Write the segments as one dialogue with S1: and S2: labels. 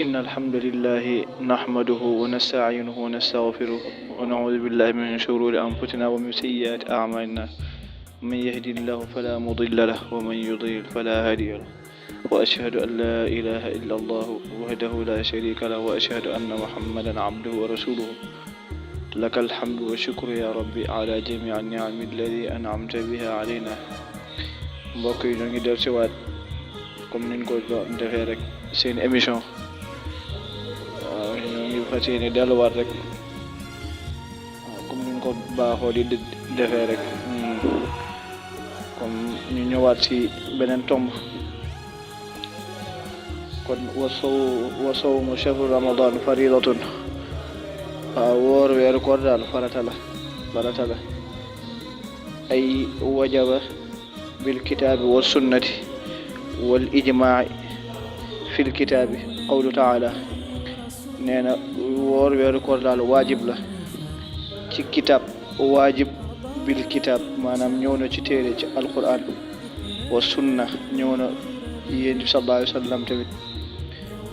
S1: إن الحمد لله نحمده ونستعينه ونستغفره ونعوذ بالله من شرور أنفسنا ومن سيئات أعمالنا من يهدي الله فلا مضل له ومن يضلل فلا هادي له وأشهد أن لا إله إلا الله وحده لا شريك له وأشهد أن محمدا عبده ورسوله لك الحمد والشكر يا ربي على جميع النعم الذي أنعمت بها علينا mbokk yi ñoo ngi del si waat comme niñ ko defee rek seen émission ñoo ngi fas yéene delluwaat rek comme niñ ko baaxoo di defee rek comme ñu ñëwaat si beneen tomb kon wa sawmu shahru ramadan faridatun waaw woor weeru koor daal farata la ay wajaba bil kitaabi wa sunnati wal ijmaa'i fil kitaabi qawlu taala nee na woor weeru koor daal waajib la ci kitaab waajib bil kitaab maanaam ñëw na ci téere ci alquran wa sunna ñëw na yéen bi sallallahu alayhi wa sallam tamit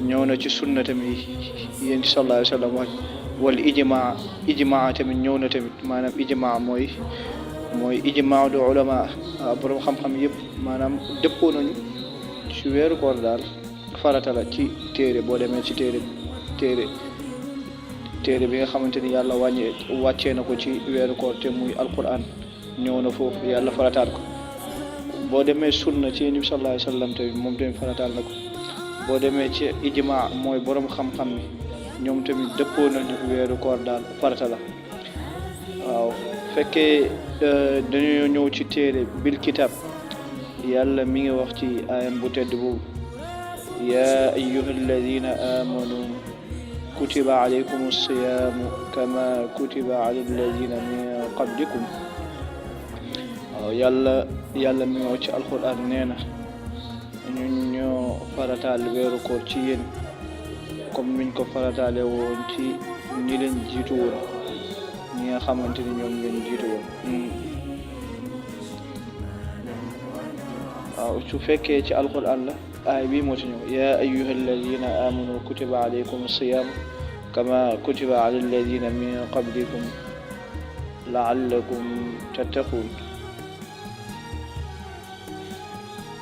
S1: ñëw na ci sunna tamit yéen bi sallallahu alayhi wa sallam wax wal ijmaa tamit ñëw na tamit maanaam ijmaa mooy ijmaa du ulama borom xam-xam yëpp maanaam dëppoo nañu ci weeru koor daal farata la ci téere boo demee ci téere bi nga xamante ni yàlla wàccee na ko ci weeru koor te muy alquran ñëw na foofu yàlla farataal ko boo demee sunna ci nabi sallallahu alayhi wa sallam tamit moom tamit farataal na ko boo demee ci ijmaa mooy borom xam-xam ni ñoom tamit dëppoo nañu weeru koor daal farata la waaw fekkee dañoo ñëw ci téere bil kitab yàlla mi ngi wax ci ayam bu tedd boobu yaa ayyuhal ladina amanu kutiba alaykum as-siyaamu kama kutiba ala alladina min qablikum waaw yàlla mi ngi wax ci alquran nee na ñun ñoo farataal weeru koor ci yéen comme niñ ko farataale woon ci ñi leen jiitu woon ñi nga xamante ni ñoom leen jiitu woon waaw su fekkee ci alquran la aay bii moo ci ñëw yaa ayyuha alladina amanu kutiba alaykum as-siyam kama kutiba ala alladina min qablikum laallakum tattaqun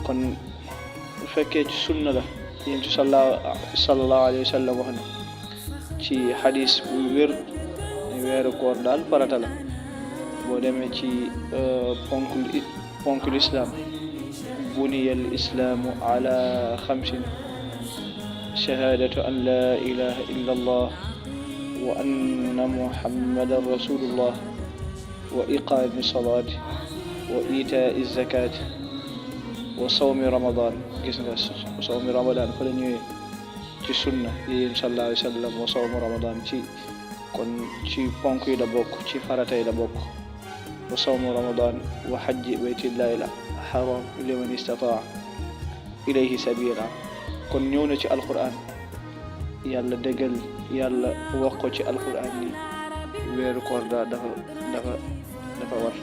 S1: kon su fekkee ci sunna la yéen sallallahu alayhi wa sallam wax na ci xadis bu wér weeru koor daal farata la boo demee ci ponk l'islam buniya al islaamu ala xamsin shahadatu an la ilaha illa allah wa anna muhammadan rasulullah wa iqaami salaati wa itaa zakat wa sawmi ramadan gis nga sawmi ramadan fa la ñëwee ci sunna yéen sallallahu alayhi wa sallam wa sawmi ramadan kon ci ponk yi la bokk ci farata yi la bokk wa sawmu ramadan wa hajji baytillahi al-haram liman istataa ilayhi sabila kon ñëw na ci alquran yàlla dëggal yàlla wax ko ci alquran ni weeru koor dafa war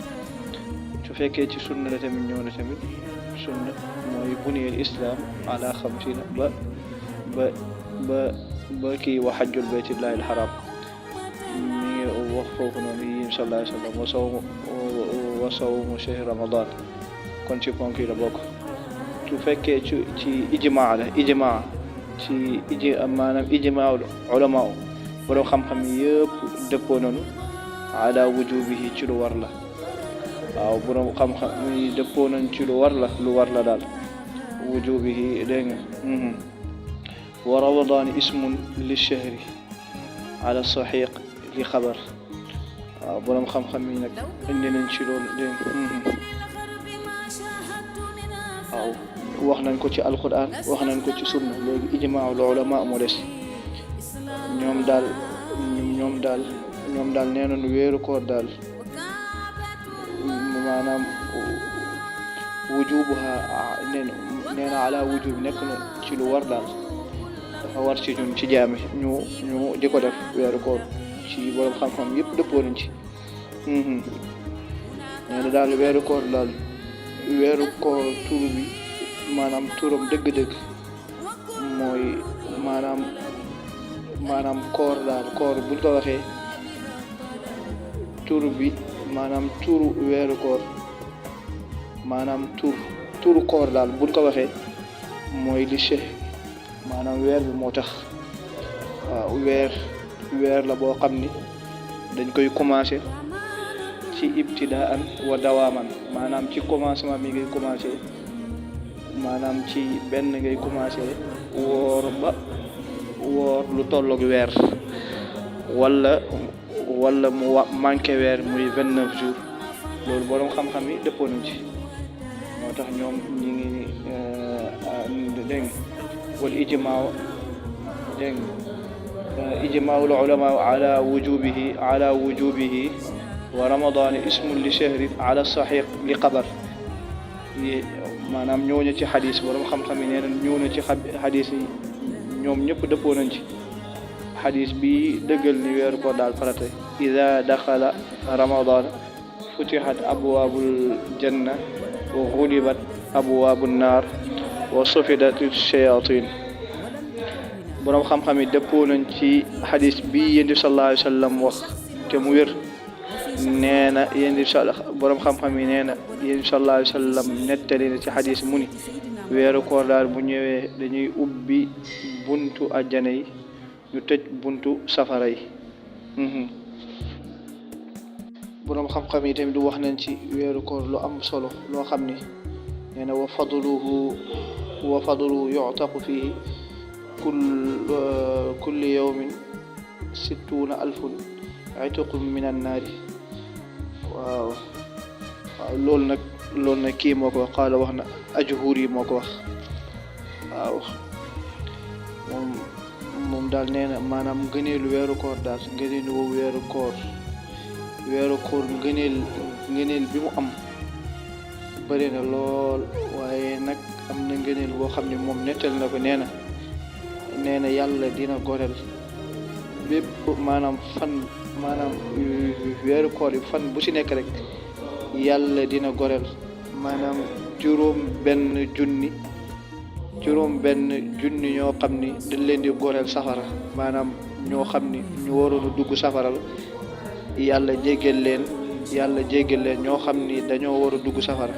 S1: su fekkee ci sunna la tamit ñëw na tamit sunna mooy buniyal islam ala xamsina ba kii wa hajjul baytillahi al-haram wax foofu noonu yi sallallahu alayhi wa sallam wa sawmu shahri ramadan kon ci ponk yi la bokk su fekkee ci ijmaa maanaam ijmaa ulama borom xam-xam yëpp dëppoo nañu ala wujubihi ci lu war la waaw borom xam-xam yi dëppoo nañu ci lu war la daal wujubihi dégg nga wa ramadan ismun li shahri ala sahiq li xabar waaw borom xam-xam yi nag indi nañ ci loolu dégg waaw wax nañ ko ci alquran wax nañ ko ci sunna léegi ijmaa ul ulama moo des ñoom daal nee nañu weeru koor daal maanaam wujubuha nee na ala wujub nekk na ci lu war daal dafa war ci ñun ci jaami ñu di ko def weeru koor ci borom xam-xam yëpp dëppoo nañ ci nee na daal weeru koor tur bi maanaam turam dëgg-dëgg mooy maanaam koor daal koor buñ ko waxee tur bi maanaam turu weeru koor maanaam turu koor daal buñ ko waxee mooy li cheikh maanaam weer bi moo tax waaw weer la boo xam ni dañ koy commencé ci ibtidaan wa dawaaman maanaam ci commencement mi ngay commencé maanaam ci benn ngay commencé woor lu tolloog weer wala mu manqué weer muy 29 jours loolu borom xam-xam yi dëppoo nañ ci moo tax ñoom ñi ngi dégg wal ijmaa dégg ijmaa'ul ulamaa ala wujubihi wa ramadan ismun li shahrin ala saxiix li xabar maanaam ñëw na ci xadis borom xam-xam yi nee na ñëw na ci xadis yi ñoom ñëpp dëppoo nañ ci xadis bi dëggal ni weeru ko daal farata ida daxala ramadan futixat abwaabul janna wa xulibat abwaabun naar wa sufidat shayatin borom xam-xam yi dëppoo nañ ci xadis bi yéen bi sallallahu alayhi wa sallam wax te mu wér nee na yéen bi borom xam-xam yi nee na yéen bi sallallahu alayhi wa sallam nettali na ci xadis mu ni weeru koor daal bu ñëwee dañuy ubbi buntu àjjana yi ñu tëj buntu safara yi borom xam-xam yi tamit wax nañ ci weeru koor lu am solo loo xam ni nee na wa fadluhu yu'taqu fihi kulli yawmin 60,000 itqun min annaari waaw loolu nag kii moo ko wax qaala wax na ajhuri moo ko wax waaw moom daal nee na maanaam ngëneelu weeru koor daal ngëneelu weeru koor ngëneel bi mu am bëri na lool waaye nag am na ngëneel boo xam ne moom nettal na ko nee na yàlla dina goreel bépp maanaam weeru koor yi fan bu ci nekk rek yàlla dina goreel maanaam juróom benn junni ñoo xam ni dañ leen di goreel safara maanaam ñoo xam ni ñu waroon a dugg safara la yàlla jéggal leen ñoo xam ni dañoo war a dugg safara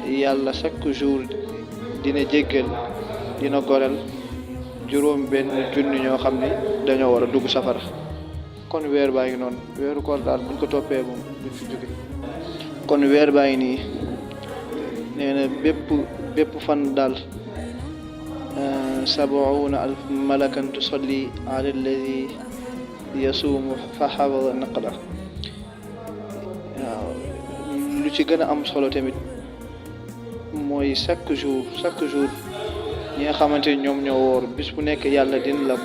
S1: yàlla chaque jour dina jéggal dina goreel juróom benn junni ñoo xam ni dañoo war a dugg safara kon weer baa ngi noonu weeru koor daal buñ ko toppee moom duñ fi jóge kon weer baa ngi nii nee na bépp fan daal 70,000 malakan tusalli ala alladi yasuumu fa xafada naqla waaw lu ci gën a am solo tamit mooy chaque jour ñi nga xamante ni ñoom ñoo woor bis bu nekk yàlla dina la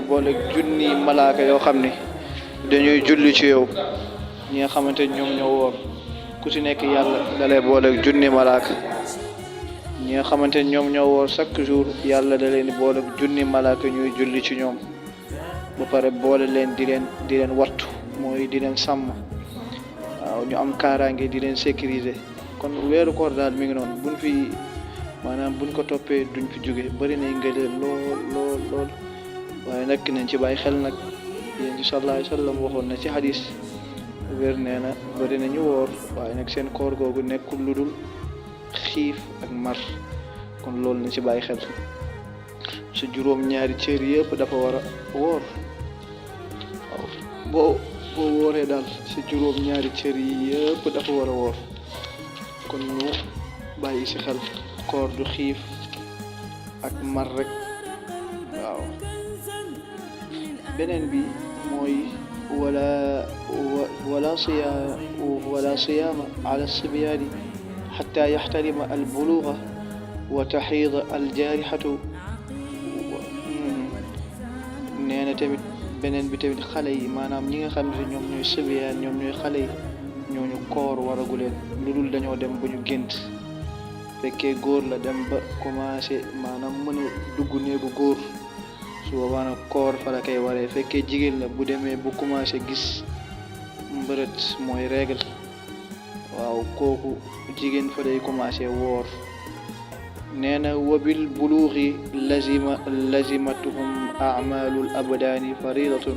S1: boole junni malaaka yoo xam ne dañuy julli ci yow ñi nga xamante ni ñoom ñoo woor ku ci nekk yàlla da lay boole junni malaaka ñi nga xamante ni ñoom ñoo woor chaque jour yàlla da leen boole junni malaaka ñuy julli ci ñoom ba pare boole leen di leen wattu mooy di leen sàmm waaw ñu am kaaraange di leen sécuriser kon weeru koor daal mi ngi noonu buñ ko toppee duñ fi jóge bëri nay ngëneel lool waaye nag nañ ci bàyyi xel nag yéen ci sallallahu alayhi wa sallam waxoon na ci hadis wér nee na bëri nañu woor waaye nag seen koor googu nekkul lu dul xiif ak mar kon loolu nañ ci bàyyi xel su juróom-ñaari cër yëpp dafa war a woor waaw boo wooree daal su juróom-ñaari cër yi yëpp dafa war a woor kon ñu bàyyi ci xel koor du xiif ak mar rek waaw beneen bi mooy wala siyaama ala sibyaani xataa yaxtarima al buluuga wa taxiida al jaarixatu nee na tamit beneen bi tamit xale yi maanaam ñi nga xam ne ñoom ñooy sibyaan ñoom ñooy xale yi ñooñu koor waragu leen lu dul dañoo dem ba ñu gént fekkee góor la dem ba commencé maanaam mën a dugg néegu góor su boobaa nag koor fa la koy waree fekkee jigéen la bu demee bu commencé gis mbërët mooy règle waaw kooku jigéen fa day commencé woor nee na wabil buluuxi lazimatuhum amalul abdaani faridatun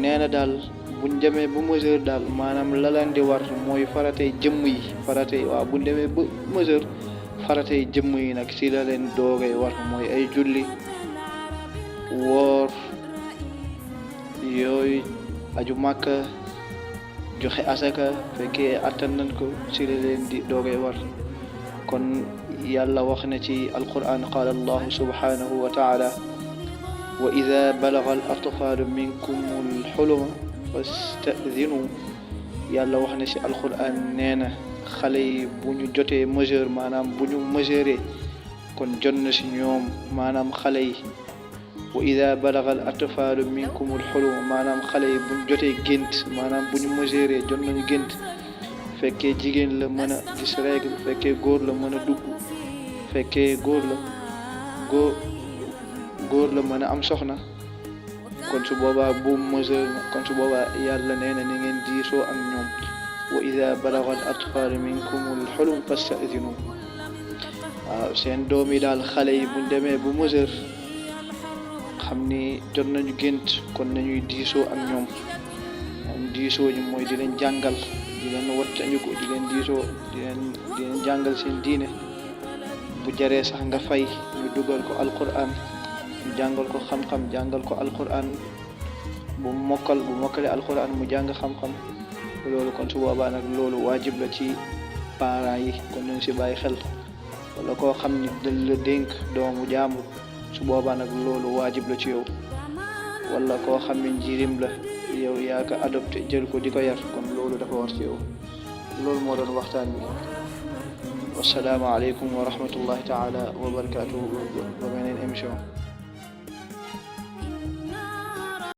S1: nee na daal buñ demee ba mesure daal maanaam la leen di war mooy faratay jëmm yi buñ demee ba mesure faratay jëmm yi nag ci la leen doogay war mooy ay julli woor yooyu aju màkka joxe asaka fekkee attan nañ ko ci la leen di doogay war kon yàlla wax na ci alquran qaala allahu subhanahu wa taala wa ida balaga al atfaalu minkum al xuluma fastadinu yàlla wax na ci alquran nee na xale yi bu ñu jotee mesure maanaam bu ñu mesuré kon jot na ci ñoom maanaam xale yi wa ida balaga al atfaalu minkum al xuluma maanaam xale yi bu ñu jotee gént maanaam bu ñu mesuré jot nañu gént fekkee jigéen la mën a gis règle fekkee góor la mën a dugg fekkee góor la mën a am soxna kon su boobaa bu mesure kon su boobaa yàlla nee na ni ngeen diisoo ak ñoom wa ida balaga al atfaalu minkum al xulum fasta'zinu waaw seen doom yi daal xale yi buñ demee bu mesure xam ni jot nañu gént kon nañuy diisoo ak ñoom diisoo ñu mooy di leen jàngal di leen wattandiku di leen diisoo di leen jàngal seen diine bu jaree sax nga fay ñu dugal ko alquran ñu jàngal ko xam-xam jàngal ko alquran bu mokkale alquran mu jàng xam-xam loolu kon su boobaa nag loolu waajib la ci parents yi kon nañ si bàyyi xel wala koo xam ni dañ la dénk doomu jaamu su boobaa nag loolu waajib la ci yow wala koo xam ni njirim la yow yaa ko adopté jël ko di ko yar kon loolu dafa war ci yow loolu moo doon waxtaan bi wassalaamu aleykum wa rahmatullahi taala wa barakatuhu ba beneen émission